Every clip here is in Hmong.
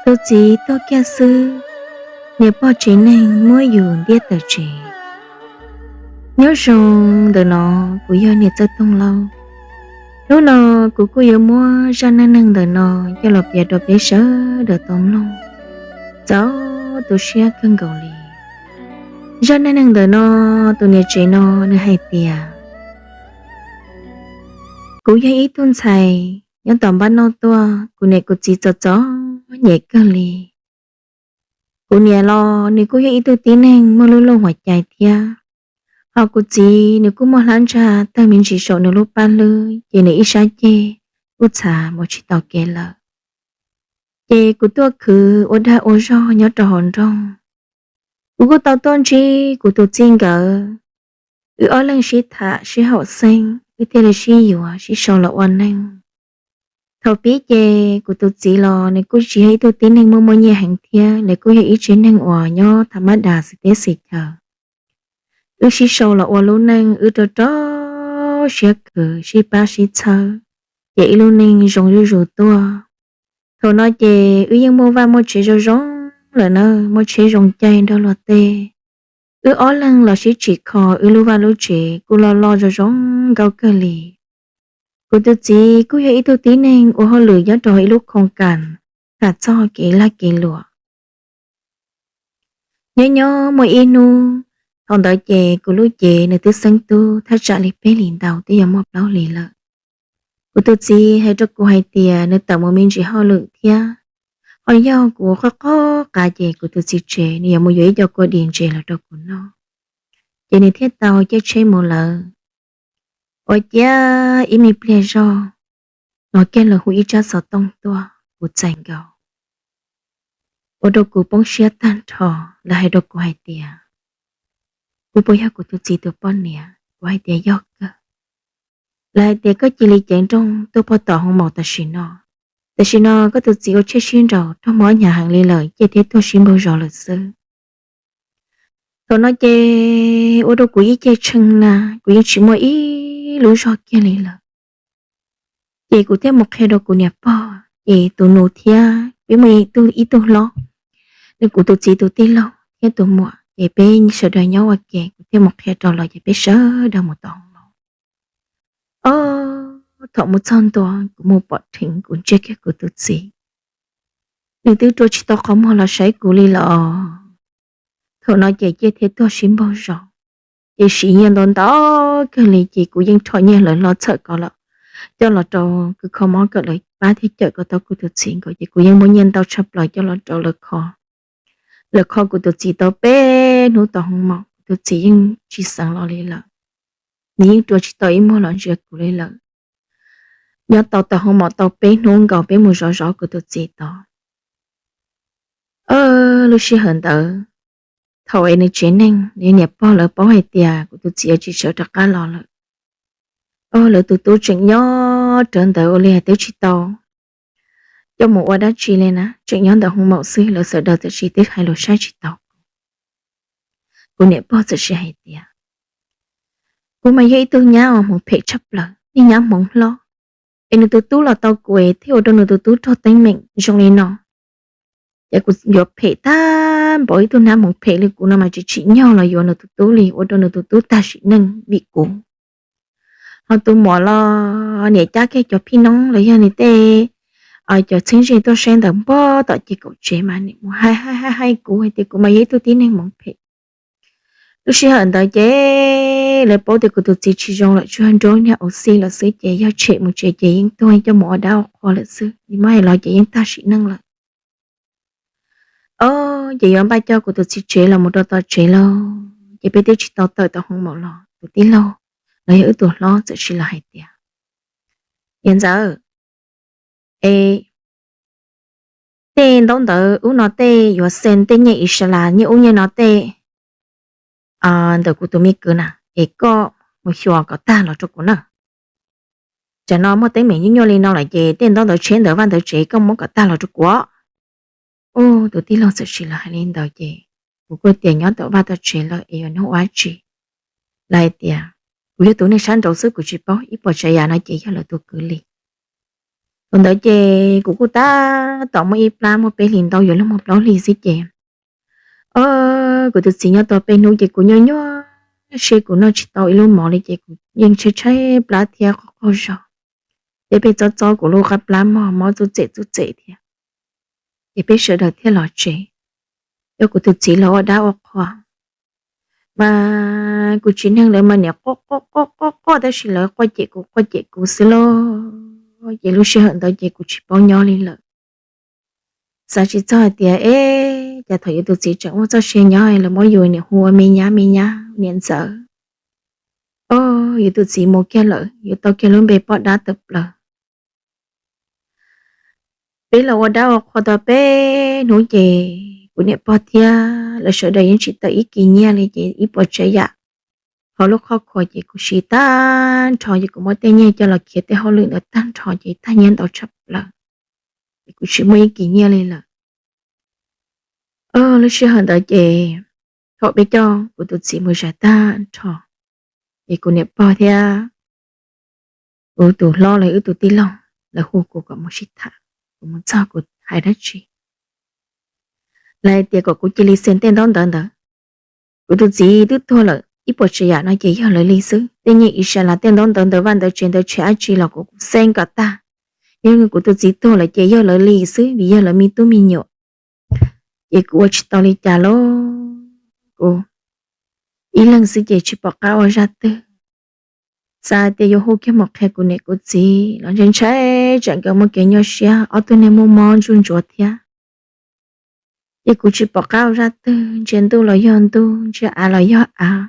Tus txiv tuag kiag xwb, niam pog tsev neeg muab yus ntiab tawm tsev. Nyob zoo, ntawm no kuv yog niam Txawj Toog Lauj. Hnub no kuv kuj yuav muab zaj neej neeg ntawm no coj los piav rau peb sawv daws tau mloog, txaus tu siab kawg nkaus li. Zaj neej neeg ntawm no, tus niam tsev no nws hais tias, kuv yog ib tug ntxhais nyob tom npab noj tuaj, kuv niam kuv txiv txom txom nyem kawg li. Kuv niam los nws kuj yog ib tug tib neeg muaj lub luj huam cai thiab, hos kuv txiv nws kuj muaj hlab ntsag tawg me ntsis saum nws lub paj hlwb, ces nws ib sab ceg kuj txhav mus tsis tau kev lawm. Ces kuv tuaj khwv ua dag ua zog nyob rau hauv nroog. Kuv kuj tau tuaj ntsib kuv tus txij nkawd, wb ob leeg sib tham sib haum xeeb, wb thiaj li sib yuav sib sau los ua neej. Thaum pib ces kuv tus txiv los nws kuj tsis yog ib tug tib neeg muaj muaj nyiaj heev thiab, nws kuj yog ib tsev neeg uas nyob tham mab das xwm teb xwm chaw. Wb sib sau los ua lub neej, wb rau rau siab khwv sib pab sib txhawb, ces ib lub neej zoo zuj zus tuaj. Thaum no ces wb yeej muaj vaj muaj tsev zoo zoo lawm na, muaj tsheb zoo caij nrog luag tej. Wb ob leeg los sib tsim kho, wb lub vaj lub tsev kuj loj loj zoo zoo nkauj kawg li. Kuv tus txiv kuj yog ib tug tib neeg ua hauj lwm nyob rau ib lub khoo kas tham txog kev lag kev luam. Nyob nyob muaj ib hnub, thaum ntawd ces kuv lub cev nws twb xeeb tub thaj tsam li peb hlis ntau twb yuav muaj plaub hlis lawm. Kuv tus txiv hais rau kuv hais tias nws tawm mus me ntsis hauj lwm thiab, ho yog kuv qoj qoj qab ces kuv tus txiv tsev nws yuav mus yuav ib co kua dis ntses los rau kuv noj, ces nws thiaj tau caij tsheb mus lawm. Ua ciav ib me pliag zog, los kiag lawv hu ib tsab xov tooj tuaj, kuv txais nkaus. Ua rau kuv poob siab tag nrho, lawv hais rau kuv hais tias, kuv puas yog kuv tus txiv tus poj niam? Kuv hais tias yog kawg. Lawv hais tias koj cia li ceev nrooj tuaj pog tom hoo maum tam sim no. Tam sim no koj tus txiv ua tsheb sib nraus raug mob hnyav heev li lawm, ciaj thiab tuag sib npaug zos lawm xwb. Thaum no ces ua rau kuv ib ce tshee na, kuv yeej tsis muaj ib lub zog kiag li lawm. Ces kuv thiaj mus qhia rau kuv niam pog, ces tus nus thiab peb muaj ib tug hlob, nws kuv tus txiv tus tij laug thiab tus muam, ces peb sawv daws nyob ua ke, kuv thiaj mus qhia rau lawv ces peb sawv daws mus tom hoo maum. Ob, thaum mus txog ntua kuv mus pom dheev kuv ntsia kiag kuv tus txiv, nws twb rua tsis tau qhov muag los saib kuv li lawm. Thaum no ces ciaj thiab tuag sib npaug zos, ces siv nyiaj ntau ntau kawg li, ces kuv yeej rho nyiaj lawv los txhawm ko lawm, coj los rau kws kho mob kom lawv pab thiab cawm kom tau kuv tus txiv nkaus, ces kuv yeej muaj nyiaj ntau tshaj plaws coj los rau lawv kho. Lawv kho kuv tus txiv tau peb hnub tom hoo maum, kuv tus txiv yeej tsis xeev los li lawm. Nws yeej rua tsis tau ib muag los ntsia kuv li lawm. Nyob tau tom hoo maum tau peb hnub nkaus peb mus zov zov kuv tus txiv tod. Lub sij hawm ntawd, thaum es nws tsev neeg, nws niam pog lawv paub hais tias kuv tus txiv tsis sawv rov qab los lawm. Lawv tus tub tseem nyob rawv ntawd ua li hais twb tsis tau coj mus ua dab tsi li na, tseem nyob ntawm hoo maum xwb, lawv sawv daws txawm sis twb hais lus saib tsis taus kuv. Kuv niam pog txawm sis hais tias, kuv mas yog ib tug nyab uas hmoov phem tshaj plaws, niag nyab hmoov hlob, es nws tus tub los tau kuv es thiaj ua rau nws tus tub raug teeb meem zoo li no. Ces kuv yuav phem tag npaum, ib tug nyab hmoov phem li kuv no mas tsis tsim nyog los yuav nws tus tub li, ua rau nws tus tub tag sim neej vim kuv. Ho tus muam los niam cab kiag cov phij noob los yog nws tej cov txheeb ze tuaj saib ntawd npuag tom ces kaum tsev mas nws mus hais hais hais kuv hais tias kuv mas yog ib tug tib neeg hmoov phem. Lub sij hawm ntawd ces lawv paub tias kuv tus txiv tsis zoo lawm, tsuas nrog niag au xij lawm xwb, ces yog tshem mus tsev ces yeej tuag coj mus ua dab ua qhua lawm xwb, muab hais los ces yeej tag sim neej lawm. Ob, ces yuav npaj coj kuv tus txiv tsev los mus rau tom tsev lauj, ces peb twb tsis tau tawm tom hoo maum los tus tij laug los yog wb tus hlob txawm sis los hais tias, niam ntxawm, es tej ntaub ntawv ub no tej yuav xees tej nyiaj Israel, nyiaj ub nyiaj no tej ntawm kuv tus me kwv na, es koj mus xyuas kom tag los rau kuv na. Tsam no muaj teeb meem nyuaj nyuaj li no lawm ces tej ntaub ntawv tsheb ntawv vaj ntawv tsev koj muab kom tag los rau kuv. Ub, tus tij laug txawm sis los hais li ntawd ces kuv kuj tias nyob tom vaj tom tsev lawm es yuav nug ua dab tsi. Lawv hais tias, kuv yog tus neeg sab nraud xwb kuv tsis paub, ib puas tsav yam no ces yog lawv tus kwv li. Thaum ntawd ces kuv kuj tab tom muaj ib plab muaj peb hlis ntau yuav luag muaj plaub hlis xwb ces, o, kuv tus txiv nyob tau peb hnub ces kuv nyuaj nyuaj siab kuv noj tsis tau ib lub mov li ces kuv yeej tshaib tshaib plab thiab qaug qaug zog. Ces peb txob txob kuv lub qab plab mog mob txuj txem txuj txem thiab. Ces peb sawv daws thiaj los tsev, coj kuv tus txiv los ua dab ua qhua. Mas kuv tsis neeg lawv mas niam quaj quaj quaj quaj quaj tab sis lawv quaj cem kuv quaj cem kuv xwb lauj. Ces lub sij hawm ntawd ces kuv tsis paub nyob li lawm. Xav tsis txog hais tias, e, cas thaum yus tus txiv tseem muaj txoj sia nyob lawv muab yus niam hu ua me nyab me nyab niam ntxawm. O, yus tus txiv mus kiag lawm, yus tau kiag lub npe poj dab tawm plaws. Peb los ua dab ua qhua tau peb hnub ces kuv niam pog thiab lawv sawv daws yeej tsis tawm ib kis nyiaj li ces ib puas tsav yam hauv lub qhov khuas ces kuv siv tag nrho ces kuv muab tej nyiaj coj los khiav tej hauj lwm ntawd tag nrho ces tag nyiaj ntau tshaj plaws. Ces kuv tsis muaj ib kis nyiaj li lawm. Lub sij hawm ntawd ces thaum peb coj kuv tus txiv mus zais tag nrho ces kuv niam pog thiab kuv tus hlob los wb tus tij laug lawv hu kuv kom mus sib tham, kuv mus txog kuv hais dab tsi, lawv hais tias kom kuv cia li xees tej ntaub ntawv ntawd. Kuv tus txiv twb tuag lawm, ib puas tsav yam no ces yog lawv li xwb. Tej nyiaj ib sab las tej ntaub ntawv ntawd vaj ntawd tsev ntawd tsheb dab tsi los kuv kuv xees kom tag. Yog kuv tus txiv tuag lawm ces yog lawv li xwb vim yog lawv me tub me nyuam. Ces kuv ua tsis tau li cas lauj, kuv ib leeg xwb ces tsis pom qab ua zaj twg. Xav tias yuav hu kiag mus qhia kuv niam kuv txiv los ntshai ntshai tsam nkawd muaj kev nyuaj siab, ob tug niag muaj mob ntsuj ntsuav thiab. Ces kuv tsis pom qab ua zaj twg, ntsia ntuj los yog ntuj, ntsia av los yog av.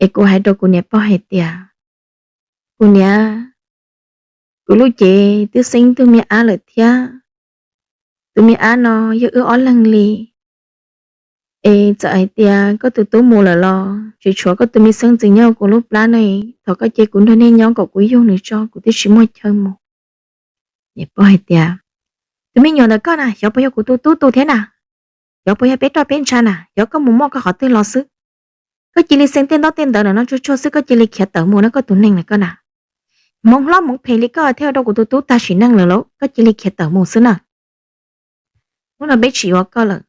Es kuv hais rau kuv niam pog hais tias, kuv niam, kuv lub cev twb xeeb tug me ab lawm thiab. Tus me ab no yog wb ob leeg li. Es txawm hais tias koj tus tub mus lawm los tseem tshuav koj tus me xeeb ntxwv nyob kuv lub plab ne. Thov koj cia kuv nrog nej nyob kom kuv yug nws tso, kuv twb tsis muaj chaw mus. Niam pog hais tias, tus me nyuam ntawm koj na xyov puas yog kuv tus tub tu thiab na? Xyov puas yog peb roj peb ntsha na? Xyov koj mus muaj koj qhov twg los xwb. Koj cia li xees tej ntaub tej ntawv no tsuag tsuag xwb, koj cia li khiav tawm mus na koj tus neeg na koj na. Hmoov hlob hmoov phem li koj thiaj ua rau kuv tus tub tag sim neej lawm lauj, koj cia li khiav tawm mus xwb na. Hnub no peb tsis yuav koj lawm.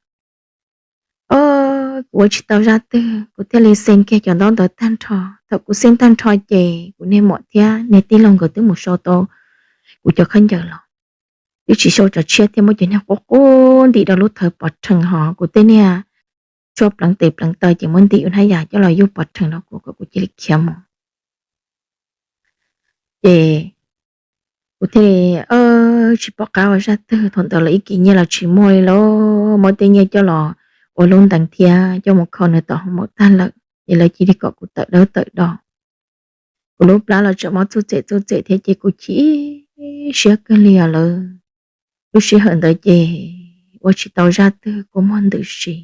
Kuv ua tsis tau zaj twg kuv thiaj li xees kiag cov ntaub ntawv tag nrho. Thaum kuv xees tag nrho ces kuv niag muam thiab niag tij laug nkawd twb mus sau tau kuv cov khaub ncaws los. Twb tsis sau cov tshiab thiab, muab cov niag qub qub ntim rau lub thawv pov rhees, ho kuv tej niag tshuaj pleev tes pleev taw ces muab ntim ua hnab yas coj los yug pov rhees rau kuv kom kuv cia li khiav mus. Ces kuv thiaj li tsis pom qab ua zaj twg. Thaum ntawd lawv ib kis nyiaj los tsis muaj li lauj, muab tej nyiaj coj los ua lub ntees thiab coj mus kho nws tom hoo maum tag lawm, ces lawv cia li kom kuv tawm dawb tawm do. Kuv lub plab los tseem mob txuj txem txuj txem thiab ces kuv chim siab kawg li os lawm. Lub sij hawm ntawd ces ua tsis tau zaj twg, kua muag ntws si.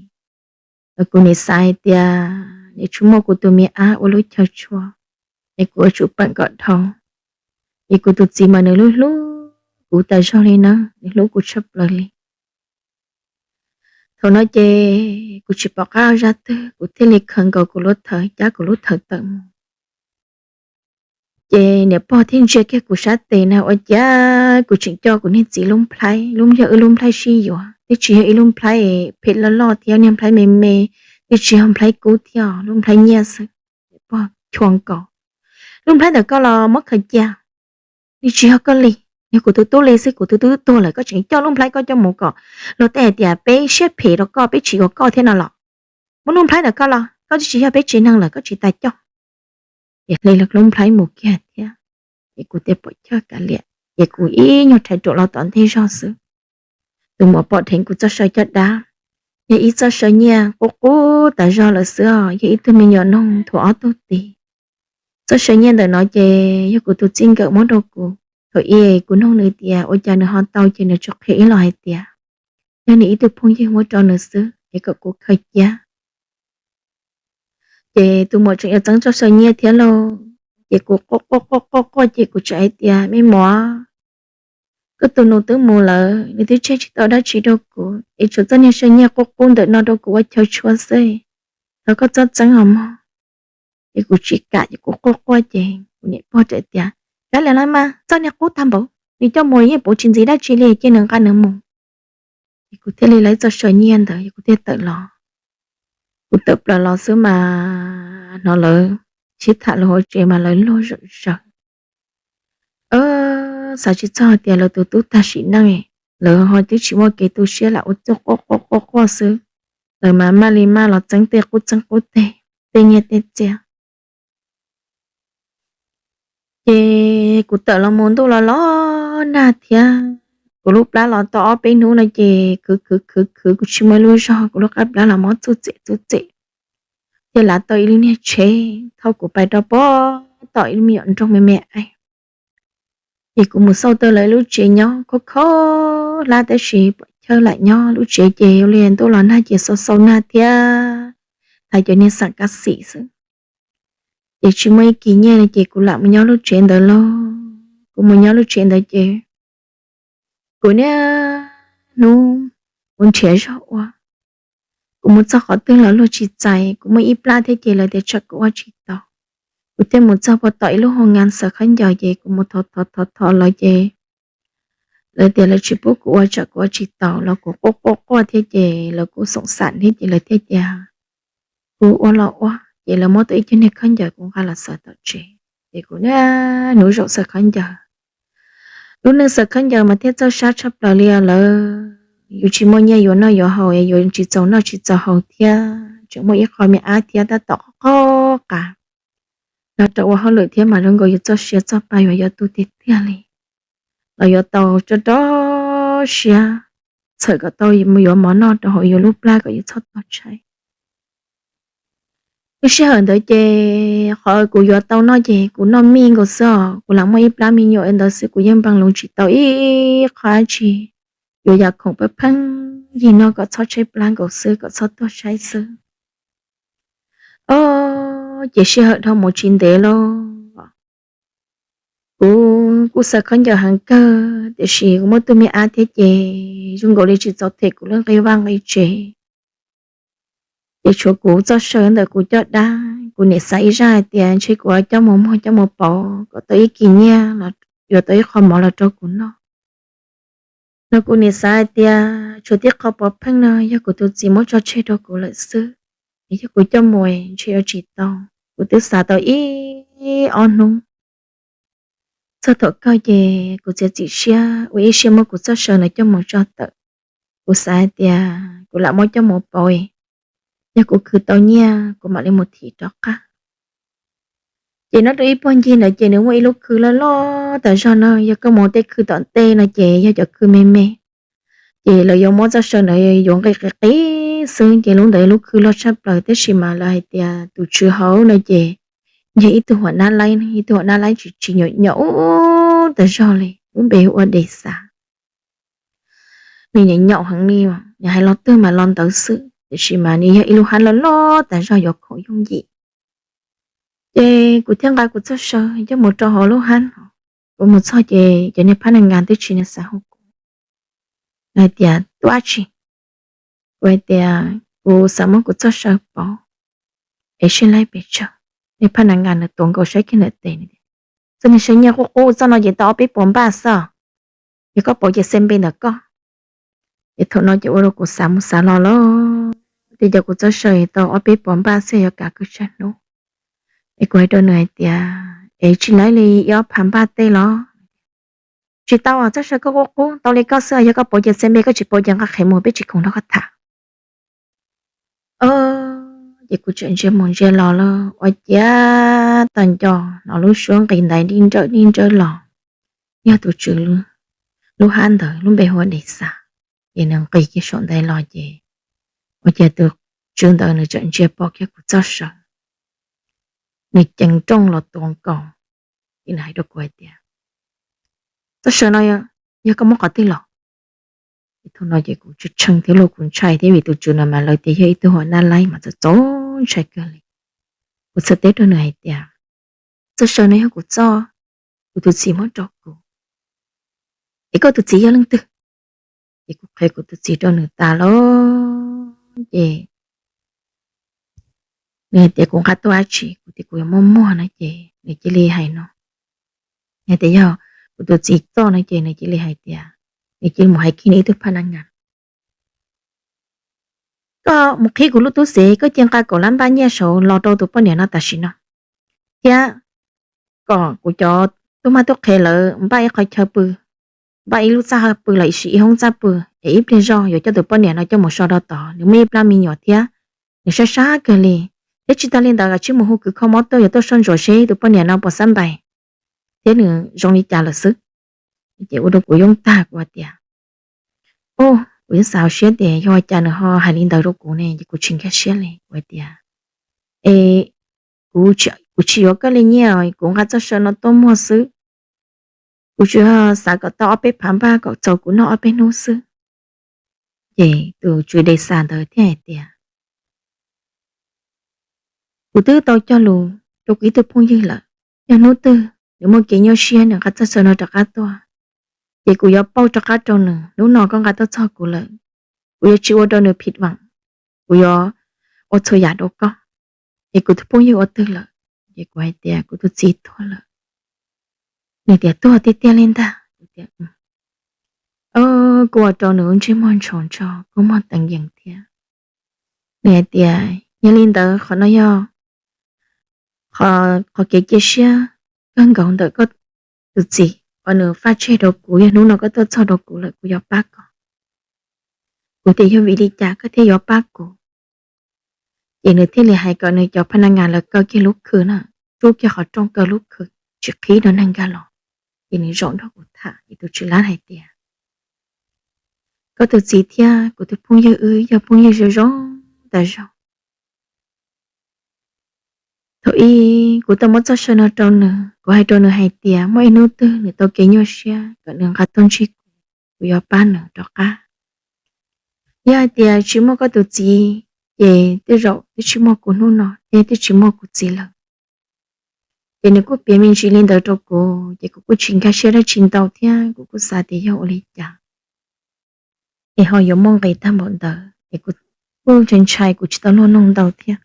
Kuv nim xav hais tias nim tsum muaj kuv tus me ab ua lub chaw tshua, es kuv yuav tsum peem kom dhau. Es kuv tus txiv mas nws hlub hlub kuv tas zog li na, nws hlub kuv tshaj plaws li. Thaum no ces kuv tsis pom qab ua zaj twg, kuv thiaj li khaws nkaus kuv lub thawv, cab kuv lub thawv tawm mus. Ces niam pog thiaj ntsia kiag kuv sab tes na, ua cas kuv tseem coj kuv niag txiv lub nplhaib, lub yog wb lub nplhaib sib yuav, twb tsis yog ib lub nplhaib phem loj loj thiab, niag nplhaib me me, twb tsis yog nplhaib kub thiab, lub nplhaib nyiaj xwb. Niam pog chua nkaus, lub nplhaib ntawm koj los muab khaws cia, nws tsis yog koj li, yog kuv tus tub li xwb, kuv tus tub tuag lawm koj tseem coj lub nplhaib koj coj mus kom luag tej hais tias peb siab phem rau koj, peb tsis yuav koj thiab no los? Muab lub nplhaib ntawm koj los, koj twb tsis yog peb tsev neeg lawm koj tsis tas coj. Ces hle lub nplhaib mus kiag thiab, ces kuv thiaj pom chawj kav liam, ces kuv ib nyuag rhais ruam los tom ntej zog xwb. Tus muam pom dheev kuv txoj saw caj dab, yog ib txoj saw nyiaj qub qub tas zog lawm xwb os, yog ib tug me nyuam noog thuav ob tug tis. Txoj saw nyiaj ntawm no ces yog kuv tus txij nkawm muab rau kuv. Thaum ub kuv nug nws tias ua cas nws ho tau, ces nws tsuas qhia ib los hais tias yog nws ib tug phooj ywg muab rau nws xwb es kom kuv khaws cia. Ces tus muam tseem yuav txeeb txoj saw nyiaj thiab lauj. Ces kuv quaj quaj quaj quaj quaj ces kuv tseem hais tias me muam, koj tus nus twb mus lawm, nws twb tseg tsis tau dab tsi rau kuv, es tshuav txoj niag saw nyiaj qub qub ntawm no rau kuv ua chaw tshua xwb, thov koj txhob txeeb os mog. Ces kuv tsis kam, ces kuv quaj quaj ces kuv niam pog txawm tias, kav liam los mas, txoj niag qub tag npaum, nws coj mus yeej puv tsis ntxiv dab tsi li, cia nws nqa nws mus. Ces kuv thiaj li lawv txoj saw nyiaj ntawd kuv thiaj tawm los. Kuv tawm plaws los xwb mas hnov lawv sib tham lus hauv tsev mas lawv luag zawm zaws. Xav tsis txog tias lawv tus tub tag sim neej, lawv ho twb tsis muaj kev tu siab lam ua tuj quaj quaj quaj quaj xwb. Lawv mas maj li maj los txeeb tej qub txeeb qub teg, tej nyiaj tej txiaj. Ces kuv tawm los mus ntuj los los nag thiab, kuv lub plab los tau ob peb hnub no ces khwv khwv khwv khwv kuv tsis muaj ib lub zog, kuv lub qab plab los mob txuj txim txuj txim, thiaj lav tau ib lub niag tsheb thauj kuv pais rau pem tom ib lub me nyuam nroog me me. Ces kuv mus xauj tau lawv ib lub tsev nyob khov kho hlab tab sis pom chawj lam nyob lub tsev ces ua li ntuj los nag ces xau xau nag thiab, thaiv cov niag xam kab xim xwb. Ces tsis muaj ib kis nyiaj li ces kuv lam mus nyob lub tsev ntawd lauj. Kuv mus nyob lub tsev ntawd ces kuv niaj hnub mus nrhiav zog ua. Kuv mus txog qhov twg los luag tsis txais, kuv muaj ib plab thiab ces lawv tias tsam kuv ua tsis tau. Kuv thiaj mus txog pem tom ib lub hoo ngas xaws khaub ncaws ces kuv mus thov thov thov thov lawv ces lawv tias lawv tsis pub kuv ua tsam kuv ua tsis tau los kuv quaj quaj quaj thiab ces lawv kuj xoom xam thiab ces lawv thiaj tias kuv ua los ua ces lawv muab tau ib co niag khaub ncaws kuv nqa los xaws tom tsev. Ces kuv niaj hnub zaum xaws khaub ncaws. Lub neej xaws khaub ncaws mas thiaj txawj sab tshaj plaws li lawm. Yus tsis muaj nyiaj yuav noj yuav haus, yuav tsis txaus noj tsis txaus haus thiab, tseem muaj ib qho me ab thiab tab tom qoj qas nrog rau ua hauj lwm thiab mas zoo nkaus yus txoj sia txoj pa yuav yog tu tiag tiag li, los yuav tau rau rau siab txhawm kom tau yuav mov noj rau hauv yus lub plab kom yus txhob tuag tshaib. Lub sij hawm ntawd ces qhov kuv yuav tau noj ces kuv noj mij nkaus xwb os, kuv lam muaj ib plab me nyuam ntawd xwb kuv yeej npaj lus tsis tau ib qho dab tsi, yuav yam khoom pheej pheej yig noj kom txhob tshaib plab nkaus xwb, kom txhob tuag tshaib xwb. Os, ces sij hawm dhau mus tsis ntev lauj, kuv kuj xaws khaub ncaws heev kawg tiam sis kuv muaj tus me ab thiab ces zoo nkaus li tsis txaus them kuv lub nqi vaj nqi tsev. Ces tshuav kuv txoj saw ntawm kuv coj dab, kuv niam xav ib zaj hais tias ntshe kuv coj mus muag coj mus pauv kom tau ib kis nyiaj, yuav tau ib qho mov los rau kuv noj. No kuv niam xav hais tias tshuav tib qho pov pheej no yog kuv tus txiv muab tso tseg rau kuv lawm xwb, es yog kuv coj mus ntshe yuav tsis tau. Kuv twb xav tau ib ob hnub, txog thaum kawg ces kuv txiav txim siab ua ib siab muab kuv txoj saw no coj mus tso tawm. Kuv xav hais tias kuv lam muab coj mus pauv, yog kuv khwv tau nyiaj kuv mam li mus thim rov qab. Ces nyob rau ib puag ncig ntawd ces nws muaj ib lub khw loj loj tas zog no, yog koj mus tej khw tom ntej no ces yog cov khw me me. Ces lawv yuav muab txoj saw ntawd yuav nqis qis qis xwb ces lub ntawd lub khw loj tshaj plaws tab sis mas lawv hais tias tus tswv hauv no ces yog ib tug huam nab laib, ib tug huam nab laib tsis tsis nyaum nyaum ub tas zog li, lub npe hu ua Des Xav. Nws nyaum nyaum heev li, nws hais lo twg mas lo ntawd xwb tiam sis mas nws yog ib lub hab loj loj tas zog yuav khoom yooj yim. Ces kuv thiaj nqa kuv txoj saw coj mus rau hauv lub hab no. Kuv mus txog ces cov niag phab na nkas twb tsis nws xav hu kuv, nws hais tias tub dab tsi? Kuv hais tias kuv xav muab kuv txoj saw pauv es sib laib pes tsawg. Niag phab na nkas nws tuav nkaus saib kiag ntawm tes, txoj niag saw nyiaj qub qub txoj no ces tau ob peb puas npaj xwb, yog koj pauv ces xe npe ntawm koj. Ces thaum no ces ua rau kuv xav mus xav los lawm, ces cov kuv txoj saw tau ob peb puas npaj xwb yuav kav kawg tsawg hnub. Es kuv hais rau nws hais tias es tsis laib li ib ob phav npaj tej los? Tsis tau, txoj saw koj qub qub tau li koj xwb, yog koj pauv ces xe npe, koj tsis pauv ces nqa qhev mus peb tsis khoom nrog koj tham. Ces kuv tseem ntsia mus ntsia los lawm ua ciav tag nco hnov lub suab nqis ntaiv dib nrawb dib nrawb los. Yog tus tswv lub hab ntawd lub npe hu ua Des Xav, ces nws nqis kiag saum ntaiv los ces ua ciav tus tswv ntawd nws tseem ntsia pom kiag kuv txoj saw, nws ceev nrooj los tuav nkaus, ces nws hais rau kuv hais tias txoj saw no yog koj muab qhov twg los? Thaum no ces kuv tshee tshee thiab los kuv ntshai thiab vim tus tswv no mas lawv tias yog ib tug huam nab laib mas txaus txaus ntshai kawg li. Kuv txawm teb rau nws hais tias txoj saw no yog kuv txoj, kuv tus txiv muab rau kuv, es koj tus txiv yog leej twg? Ces kuv qhia kuv tus txiv rau nws tas lauj, ces nws hais tias kuv nqa tuaj dab tsi, kuv tias kuv yuav muab muag no ces nws cia li hais no, nws hais tias yog kuv Kuv tus txiv txoj no ces nws cia li hais tias, nws cia li mus hais kiag nws ib tug phaj nab ngas, koj mus qhib kuv lub tub xev, koj cia nqa kaum lab npaj nyiaj saud los rau tus poj niam no tam sim no, thiab kom kuv cov tub mab tub qhe lawv npaj ib qho chaw pw, npaj ib lub txaj pw los sis ib hoob txaj pw, es ib pliag zog yuav coj tus poj niam no coj mus so rau tod, nws muaj ib plab me nyuam thiab, nws sab sab kawg li. Thiab tsis tas li ntawd, koj cia li mus hu kws kho mob tuaj, yuav tuaj soj ntsuam seb tus poj niam no puas xab npais thiab nws zoo li cas lawm xwb. Ces ua rau kuv yoob tag, kuv hais tias, o, kuv yeej xav hauv siab tias yog ua cas nws ho hais li ntawd rau kuv ne, ces kuv tsis nkag siab li. Kuv hais tias, es kuv tsis yuav koj li nyiaj, kuv nqa txoj saw no tuaj muag xwb, kuv tsuas xav kom tau ob peb phav npaj kom txaus kuv noj ob peb hnub xwb. Ces tus tswv Dexas ntawd thiaj hais tias, kuv twb tau cog lus rau kuv ib tug phooj ywg lawm, yog hnub twg nws muaj kev nyuaj siab nws nqa txoj saw no rov qab tuaj, ces kuv yuav pauj rov qab rau nws. Hnub no koj nqa tuaj txog kuv lawm, kuv yuav tsis ua rau nws phim vam, kuv yuav ua txhua yam rau koj. Ces kuv tus phooj ywg ua twg lawm? Ces kuv hais tias kuv tus txiv tuag lawm. Nws tias, tuag tiag tiag li ntag? Kuv tias, o, kuv ua rau nws lub ntsej muag ntsoov ntsoov, kua muag teev yees thiab. Nws hais tias, yog li ntawd qhov no yog qhov kev cia siab kawg nkaus ntawm koj tus txiv uas nws faj tseg rau kuv, yog hnub no koj tuaj txog rau kuv lawm kuv yuav pab koj. Kuv tias, yog vim li cas koj thiaj yuav pab kuv? Ces nws thiaj li hais kom nws cov phaj nab ngas lawv kaw kiag lub khw na, rub kiag qhov rooj kaw lub khw, tsis qhib rau neeg nkag los. Ces nws zaum nrog kuv tham, ces tus tswv lab hais tias, koj tus txiv thiab kuv tus phooj ywg wb yog phooj ywg zoo zoo tas zog. Thaum ub kuv tau muab txoj saw no rau nws, kuv hais rau nws hais tias muaj ib hnub twg nws tau kev nyuaj siab kom nws nqa tuaj ntsib kuv, kuv yuav pab nws rov qab. Yog hais tias tsis muaj koj tus txiv, ces tej zaum twb tsis muaj kuv hnub no, ces twb tsis muaj kuv txiv lawm. Ces nws kuj piav me ntsis li ntawd rau kuv, ces kuv kuj tsis nkag siab dab tsi ntau thiab, kuv kuj xav tias yog ua li cas es ho yuav muaj nqis tag npaum ntawd, es kuv kuj ntshai ntshai, kuv tsis tau luag noog ntau thiab.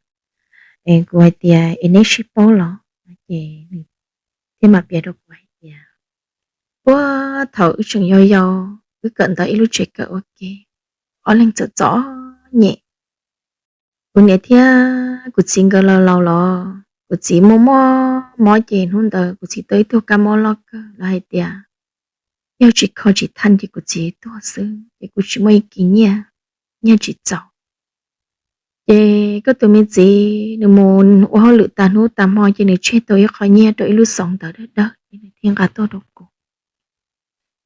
Es kuv hais tias, es neb sib paub los? Ces nws thiaj mam piav rau kuv hais tias, puag thaum wb tseem yau yau, wb kawm ntawv ib lub tsev kawm ua ke, ob leeg txom txom nyem. Kuv niam thiab kuv txiv nkawd laus laus los, kuv txiv muaj muaj mob, ces hnub ntawd kuv txiv tau ib tug kab mob loj kawg, lawv hais tias yog tsis kho tsis thaj ces kuv txiv tuag xwb, ces kuv tsis muaj ib kis nyiaj, nyiaj tsis txaus. Ces koj tus me txiv nws mus ua hauj lwm tas hnub tas hmo, ces nws tseg tau ib qho nyiaj rau ib lub xov ntawv dawb dawb, ces nws thiaj nqa tuaj rau kuv.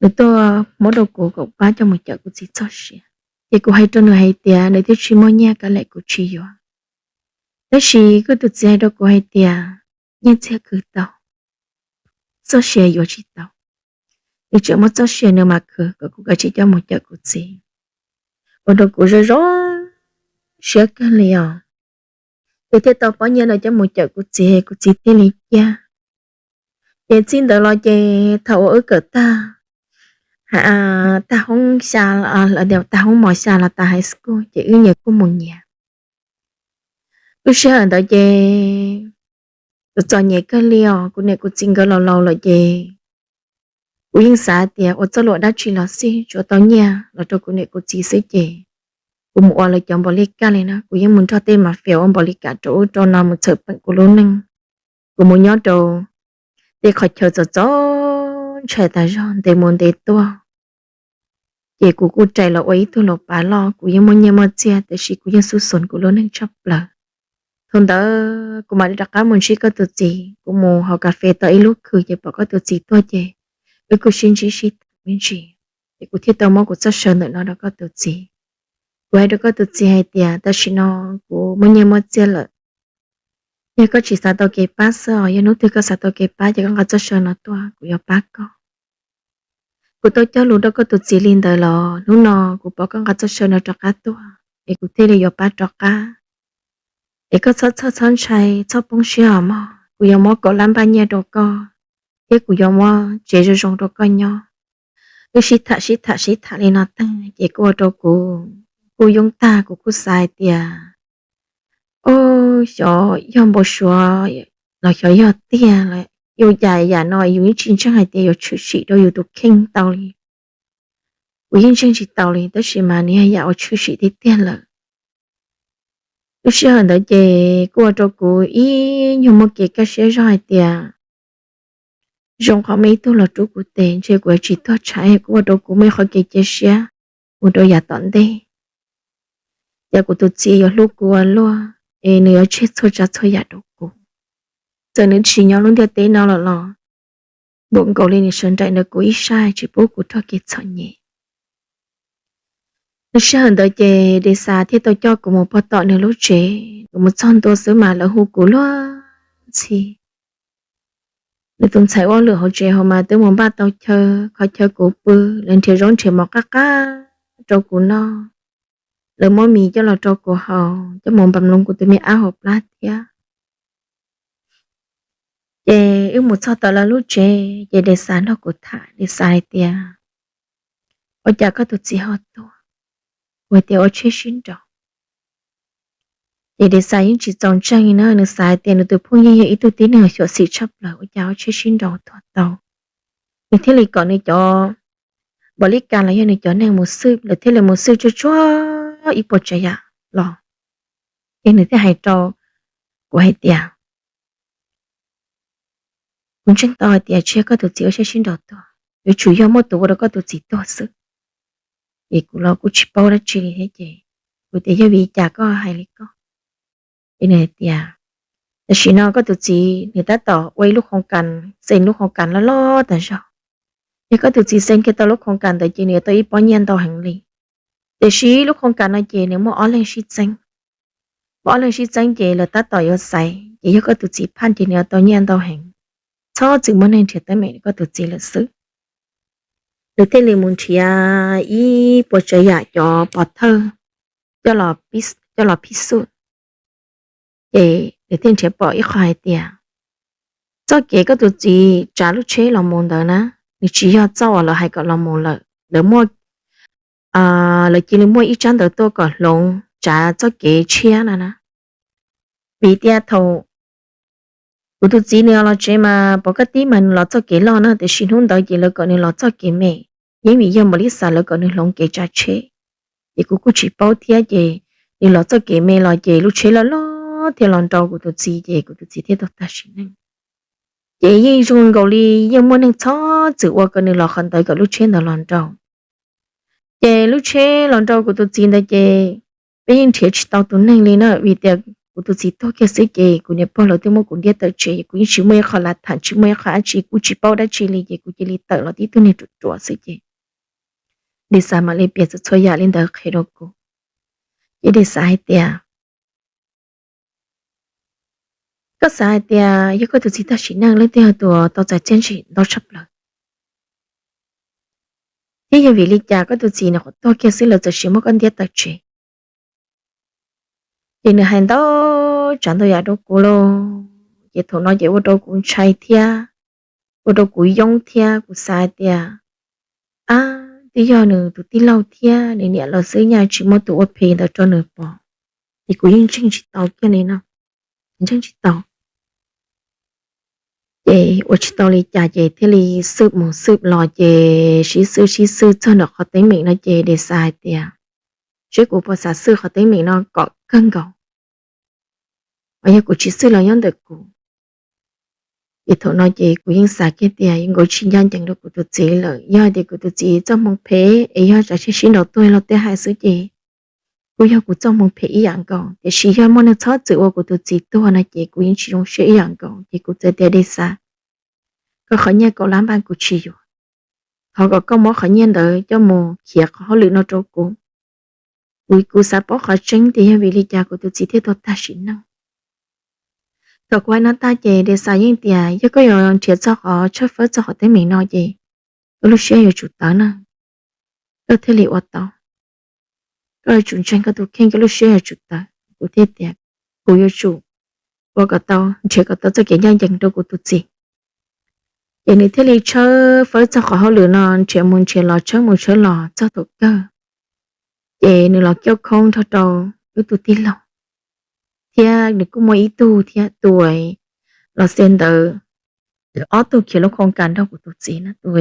Nws tuaj muab rau kuv kom pab coj mus cawm kuv txiv txoj sia. Ces kuv hais rau nws hais tias nws twb tsis muaj nyiaj, kav liam kuv tsis yuav. Tab sis koj tus txiv hais rau kuv hais tias nyiaj txiag khwv tau, txoj sia yuav tsis tau. Nws tseem muab txoj sia nws mam khwv kom kuv kav tsij coj mus cawm kuv txiv. Ua rau kuv zoo zoo siab kawg li os. Ces thiaj tau pob nyiaj no coj mus cawm kuv txiv, kuv txiv thiaj li ciaj. Ces txij ntawd los ces thaum uas wb kawm tag, tag hoob xya, tag hoob mos xya los tas high school ces wb nyias kuj mus nyias. Lub sij hawm ntawd ces txom txom nyem kawg li os, kuv niam kuv txiv nkawd laus laus lawm ces kuv yeej xav tias ua txoj lus dab tsi los xij, tsuav tau nyiaj los rau kuv niam kuv txiv xwb ces kuv mus ua lawv cov npaum li kaj li na, kuv yeej mus nrog tej mafia ua npaum li kaj rau ub rau no mus txhawm peem kuv lub neej. Kuv mus nyob rau tej qhov chaw txom txom ntshai tas zog ntev mus ntev tuaj. Ces kuv kuj rais los ua ib tug laus pav loj, kuv yeej muaj nyiaj muaj txiag tiam sis kuv yeej xub xus kuv lub neej tshaj plaws. Thaum ntawd kuv mam li rov qab mus ntsib koj tus txiv, kuv mus haus kas fes tau ib lub khw ces pom koj tus txiv tuaj ces wb kuj sib ntsib sib tham me ntsis, ces kuv thiaj tau muab kuv txoj saw ntawm no rau koj tus txiv. Kuv hais rau koj tus txiv hais tias tam sim no kuv muaj nyiaj muaj txiag lawm, yog koj tsis xav tau kev pab xwb os, yog hnub twg koj xav tau kev pab ces koj nqa txoj saw no tuaj kuv yuav pab koj. Kuv tau cog lus rau koj tus txiv li ntawd los hnub no kuv pom koj nqa txoj saw no rov qab tuaj es kuv thiaj li yuav pab rov qab. Es koj txhob txhawj txhob ntshai, txhob poob siab os mog, kuv yuav muab kaum lab npaj nyiaj rau koj, thiab kuv yuav muab tsev zoo zoo rau koj nyob. Wb sib tham sib tham sib tham li no tag ces kuj ua rau kuv kuj yoob tag, kuv kuj xav hais tias, o, xyov yog npau suav los xyov yog tiag lawm. Yog ua cas yam no yus yeej tsis ntseeg hais tias yuav tshwm sim rau yus tus kheej tau li. Kuv yeej ntseeg tsis tau li, tab sis mas nws yog yam uas tshwm sim tiag tiag lawm. Lub sij hawm ntawd ces kuj ua rau kuv ib nyuag muaj kev kaj siab zog hais tias zoo qhov muaj ib tug los rub kuv tes, ntshe kuv yuav tsis tuag tshaib, kuj ua rau kuv muaj ib qhov kev cia siab mus rau yav tom ntej. Ces kuv tus txiv yuav hlub kuv ua luaj, es nws yuav tseg txhua tsav txhua yam rau kuv. Txawm nws tsis nyob lub ntiaj teb no lawm los npaum nkaus li nws sawv nraim ntawm kuv ib sab tsis pub kuv raug kev txom nyem. Lub sij hawm ntawd ces Dexas thiaj tau coj kuv mus pog tom nws lub tsev. Kuv mus txog ntua xwb mas lawv hu kuv luag ntxhi. Nws tus ntxhais ua hauj lwm hauv tsev hauv mas twb mus npaj tau chaw, qhov chaw kuv pw, lawv nrhiav zaub nrhiav mov qab qab rau kuv noj. Lawv muab mis coj los rau kuv haus, coj mus npam loo kuv tus me ab hauv plab thiab. Ces wb mus txog tom lawv lub tsev, ces Dexas nrog kuv tham, Dexas hais tias, ua cas koj tus txiv ho tuag? Kuv hais tias ua tsheb sib nraus. Ces Dexas yeej tsis txaus ntseeg na, nws xav hais tias nws tus phooj ywg yog ib tug tib neeg xyuam xim tshaj plaws, ua cas ua tsheb sib nraus tuag tau. Nws thiaj li kom nws cov npaum li kas los yog nws cov neeg mus xwb, lawv thiaj li mus xwb tsuag tsuag ib puas tsav yam los. Ces nws thiaj hais rau kuv hais tias, kuv ntseeg tau hais tias tsis yog koj tus txiv ua tsheb sib nraus tuag, yuav tsum yog muaj tus ua rau koj tus txiv tuag xwb. Ces kuv los kuj tsis paub dab tsi li thiab ces kuv tias yog vim li cas koj hais li koj? Ces nws hais tias, tam sim no koj tus txiv nws tab tom ua ib lub khoos kas, xeem lub khoos kas loj loj tas zog. Yog koj tus txiv xeem kiag tau lub khoos kas ntawd ces nws yuav tau ib pob nyiaj ntau heev li. Tiam sis lub khoos kas no ces nws muaj ob leeg sib txeeb. Muaj ob leeg sib txeeb ces lawv tab tom yuav xaiv, ces yog koj tus txiv phaj ces nws yuav tau nyiaj ntau heev, txhob txwm muaj neeg nrhiav teeb meem rau koj tus txiv lawm xwb. Nws thiaj li mus nrhiav ib puas tsav yam cov pov thawj coj los phij xub. Ces nws thiaj nrhiav pom ib qho hais tias, txoj kev koj tus txiv tsav lub tsheb los mus ntawd na, nws tsis yog txoj uas lawv hais kom los mus lawm. Lawv muaj, lawv cia li muaj ib tsab ntawv tuaj kom hloov tsav txoj kev tshiab no na. Vim tias thaum kuv tus txiv nws los tsev mas pom koj tib mas nws los txoj kev loj na, tiam sis hnub ntawd ces lawv kom nws los txoj kev me. Yeej vim yog npaum li xav lawv kom nws hloov kev tsav tsheb, ces kuv kuj tsis paub thiab ces nws los txoj kev me los ces lub tsheb loj loj thiaj los nrau kuv tus txiv ces kuv tus txiv thiaj tau tag sim neej. Ces yeej zoo nkaus li yeej muaj neeg txhob txwm ua kom nws los qhov ntawd kom lub tsheb ntawd los nrau. Ces lub tsheb los nrau kuv tus txiv ntawd ces peb yeej nrhiav tsis tau tus neeg li na, vim tias kuv tus txiv tuag kiag xwb ces kuv niam pog lawv twb muab kuv ntiab tawm tsev, kuv yeej tsis muaj ib qho lav tham, tsis muaj ib qho dab tsi, kuv tsis paub dab tsi li ces kuv cia li tawm los tib tug niag ruam ruam xwb ces Dexas mam li piav txhua txhua yam li ntawd qhia rau kuv. Ces Dexas hais tias, koj xav hais tias yog koj tus txiv tag sim neej leej twg yog tus tau txais txiaj ntsig ntau tshaj plaws, thiab yog vim li cas koj tus txiv nws qhuav tuag kiag xwb lawv txawm sis muab koj ntiab tawm tsev? Ces nws hais ntau tsav ntau yam rau kuv lauj. Ces thaum no ces ua rau kuv ntshai thiab, ua rau kuv yoob thiab, kuv xav hais tias, ab, twb yog nws tus tij laug thiab nws niam lawv xwb, nyaj tsis muaj tus ua phem ntawd rau nws pom. Ces kuv yeej ntseeg tsis tau kiag li no, ntseeg tsis tau. Ces ua tsis tau li cas ces thiaj li xwb mus xwb los ces sib xwb sib xwb txog nram qhov teeb meem no ces Dexas hais tias, seb kuv puas xav xwb qhov teeb meem no kom kawg nkaus, yog kuv tsis xwb los nyob ntawm kuv. Ces thaum no ces kuv yeej xav kiag tias yuav nkaus tsis ncaj ncees rau kuv tus txiv lawm, yog tias kuv tus txiv txoj hmoo phem es yog tsav tsheb sib nraus tuag los tej hais xwb ces kuj yog kuv txoj hmoo phem ib yam nkaus, tiam sis yog muaj neeg txhob txwm ua kuv tus txiv tuag no ces kuv yeej tsis zoo siab ib yam nkaus. Ces kuv txawm tias, Dexas, koj qhov nyiaj kaum lab npaj kuv tsis yuav, thov kom koj muab qhov nyiaj ntawd coj mus khiav qhov hauj lwm no rau kuv. Kuv, kuv xav paub qhov tseeb tias yog vim li cas kuv tus txiv thiaj tau tag sim neej. Thaum kuv hais no tag ces Dexas yeej tias, yog koj yuav nrhiav txog qhov tshawb fawb txog qhov teeb meem no ces koj lub siab yuav tsum tawv na, koj thiaj li ua tau. Koj yuav tsum ntseeg koj tus kheej, koj lub siab yuav tsum tawv. Kuv thiaj tias, kuv yuav tsum ua kom tau, nrhiav kom tau txoj kev ncaj ncees rau kuv tus txiv. Ces nws thiaj li tshawb fawb txog qhov hauj lwm no, nrhiav mus nrhiav los, tshawb mus tshawb los txog thaum kawg ces nws los cuab khoob nrog rau wb tus tij laug, thiab nws kuj muaj ib tug thiab tus los xe ntawd ob tug khiav lub khoos kas nrog kuv tus txiv na, tus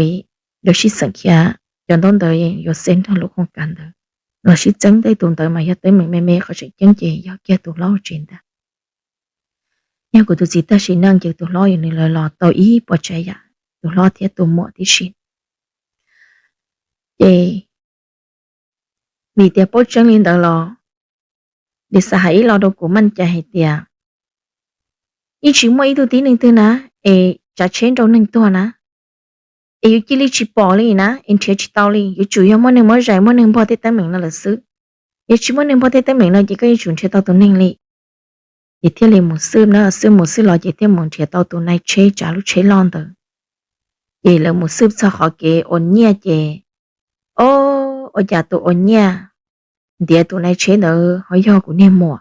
nkawd sib xeem khiav cov ntaub ntawv yuav xeeb nrog lub khoos kas ntawd los sib txeeb, tej tus ntawd mas yog teeb meem me me, qhov tseem ceeb ces yog kiag tus hlob tsev ntag. Yog kuv tus txiv tag sim neej ces tus hlob yuav nws lawv los tau ib puas tsav yam, tus hlob thiab tus muam tib si. Ces vim tias paub tseeb li ntawd los, li xav hais ib los rau kuv meej cai hais tias yeej tsis muaj ib tug tib neeg twg na es tsav tsheb nrau neeg tuag na, es yus cia li tsis pom li na es nrhiav tsis tau li. Yuav tsum yog muaj neeg muab zais, muaj neeg npog tej teeb meem no lawm xwb. Yog tsis muaj neeg npog tej teeb meem no ces koj yuav tsum nrhiav tau tus neeg li. Ces thiaj li mus xwb na, xwb mus xwb los ces thiaj mus nrhiav tau tus nai tsheb tsav lub tsheb loj ntawd. Ces lawv mus xwb txog qhov kev ua nyiaj ces, o, ua cas tus ua nyiaj ntiav tus nai tsheb ntawd ho yog kuv niag muam.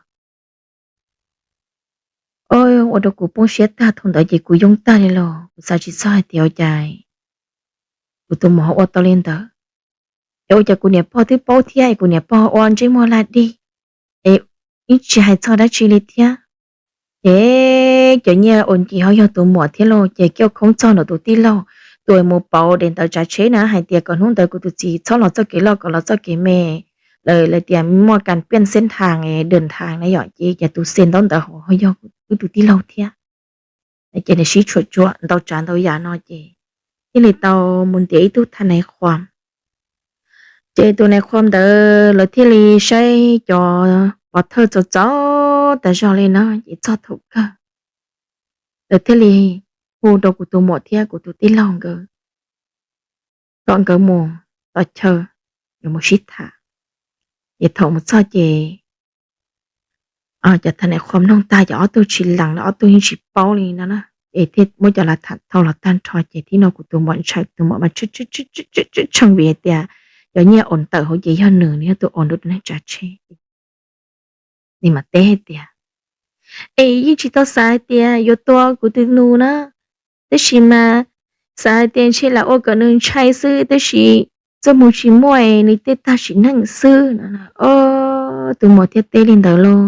Ua rau kuv poob siab tag, thaum ntawd ces kuv yoo tag li los kuv xav tsis txog hais tias ua cas kuv tus muam ho ua tau li ntawd. Es ua cas kuv niam pog twb paub thiab es kuv niam pog ua ntsej muag laj dig, es yeej tsis hais txog dab tsi li thiab. Ces cov nyiaj ua nkim ho yog tus muam thiab lauj, ces kiaj khoob txog ntawm tus tij laug, tus mus pauv daim ntawv tsav tsheb na hais tias kom hnub ntawd kuv tus txiv txhob los txoj kev loj, kom los txoj kev me, lawv tias muaj kas piaj xeb nthas, dawm nthas na yom, ces cas tus xes ntaub ntawv hauv ho yog wb tus tij laug thiab. Ces nws sib tshuam tsuam ntau tsav ntau yam no ces thiaj li tau mus ntiav ib tug thaj nais khuam. Ces tus nais khuam ntawd lawv thiaj li saib cov pov thawj txaus txaus tas zog li na, ces txog thaum kawg lawv thiaj li hu rau kuv tus muam thiab kuv tus tij laug nkawd kom nkawd mus tom chaw yuav mus sib tham. Ces thaum mus txog ces cov thaj nais khuam mloog tag ces ob tug tsis lees los ob tug yeej tsis paub li no na, ces thiaj muab cov lav tham thau los tag nrho ces thiaj no kuv tus muam ntshai, tus muam mas tshee vim hais tias cov nyiaj ua ntawm hauv ces yog nws, nws yog tus ua nrau tus neeg tsav tsheb. Nws mas teb hais tias, es yeej tsis tau xav hais tias yuav tua kuv tus nus na, tab sis mas xav hais tias ntshe lam ua kom nws ntshai xwb, tab sis txoj hmoo tsis muaj, nws tej tag sim neej xwb no. Tus muam thiaj teb li ntawd lauj.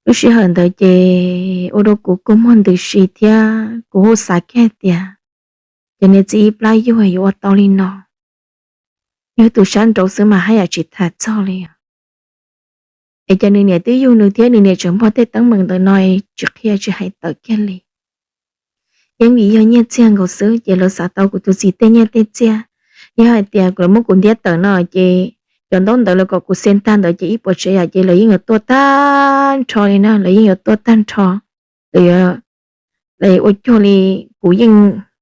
Lub sij hawm ntawd ces ua rau kuv kua muag ntws si thiab kuv hu xav kiag tias, ces niag txiv ib plab yug yuav ua tau li no, yog tus sab nraud xwb mas haj yam tsis tham txog li os. Es ces nws niam twb yug nws thiab nws niam tseem npog tej teeb meem ntawm no tsis qhia tsis hais tawm kiag li. Yeej vim yog nyiaj txiag nkaus xwb ces lawv xav tau kuv tus txiv tej nyiaj tej txiag. Yog hais tias lawv muab kuv ntiab tawm no ces cov ntaub ntawv lawv kom kuv xes tag ntawd ces ib puas tsav yam ces lawv yeej yuav tuaj tag nrho li na, lawv yeej yuav tuaj tag nrho. Lawv ua cuag li kuv yeej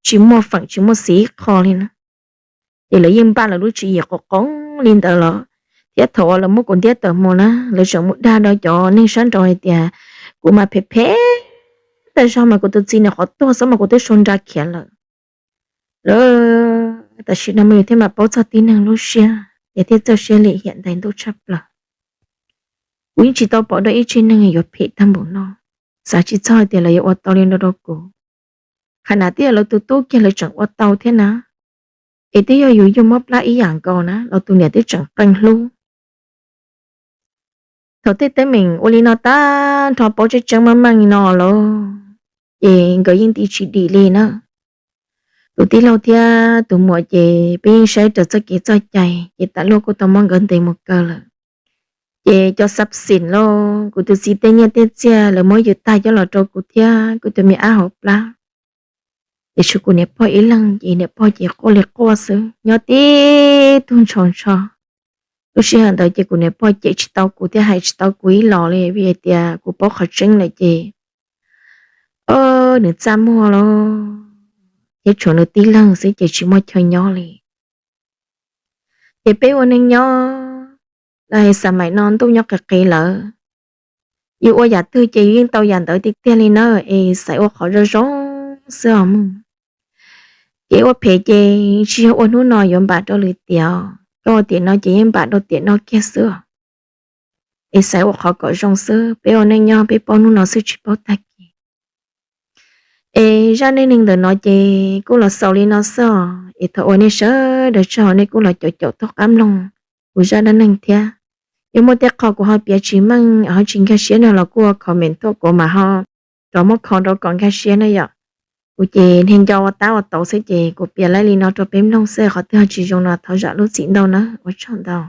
tsis muaj feem tsis muaj xiv ib qho li na. Ces lawv yeej npaj lawv lub tswv yim qoom qoom li ntawd los, thiab thaum uas lawv muab kuv ntiab tawm mus na, lawv tseem mus dag rau cov neeg sab nraud hais tias kuv mas phem phem tas zog mas kuv tus txiv nws qhov tuag xwb mas kuv twb sau nra khiav lawm. Lawv tam sim no mas yus thiaj mam paub txog tib neeg lub siab ces thiaj txawj siab lim hiam ntais ntuj tshaj plaws. Kuv yeej tsis tau pom dua ib tsev neeg yuav phem tag npaum no, xav tsis txog hais tias lawv yuav ua tau li no rau kuv. Qhov no twb yog lawv tus tub kiag lawv tseem ua tau thiab na, es twb yog yus yug mob plab ib yam nkaus na los tus niam twb tseem qee hlub. Thaum tej teeb meem ua li no tag nrho paub tseeb tseeb meej meej li no lawm, ces nkawd yeej nti tsis dim li na. Tus tij laug thiab tus muam ces peb yeej saib raws txoj kev txoj cai ces tas luaj kuj tau muab nkawd ntes mus kaw lawm. Ces cov xab xim lauj, kuv tus txiv tej nyiaj tej txiag lawv muab yws tag coj los rau kuv thiab kuv tus me ab hauv plab. Ces tshuav kuv niam pog ib leeg ces niam pog ces quaj li quaj xwb, nyob tib tug ntshaus ntsho. Lub sij hawm ntawd ces kuv niam pog cem tsis tau kuv thiab hais tsis tau kuv ib los li vim hais tias kuv paub qhov tseeb lawm ces nws txaj muag lawm thiab tshuav nws tib leeg xwb ces tsis muaj chaw nyob li. Ces peb ua neej nyob, los xav maim no ntuj nyob qis qis lawm, yus ua yam twg ces yus yeej tau yam ntawd tiag tiag li na. Es xaiv ua qhov zoo zoo xwb os mog. Kev ua phem ces tsis yog ua hnub no yuav npam rau lwm tiam, koj ua tiam no ces yeej npam rau tiam no kiag xwb os. Es xaiv ua qhov kom zoo xwb, peb ua neej nyob peb paub hnub no xwb tsis paub tag kis. Es zaj neej neeg ntawm no ces kuj los xaus li no xwb os. Es thov ua nej sawv daws tsaug nej kuj los caum caum tog qab mloog kuv zaj dab neeg thiab. Yog muaj tej qho kuv ho piav tsis meej ho tsis nkag siab no los kuj ua comment tuaj kuv mam ho rov muab kho rau kom nkag siab na yom. Kuv ces niag nco ua tab ua tauv xwb ces kuv piav laib li no rau peb mloog xwb, qhov twg ho tsis zoo no thov zam lub txim ntau na, ua tsaug ntau.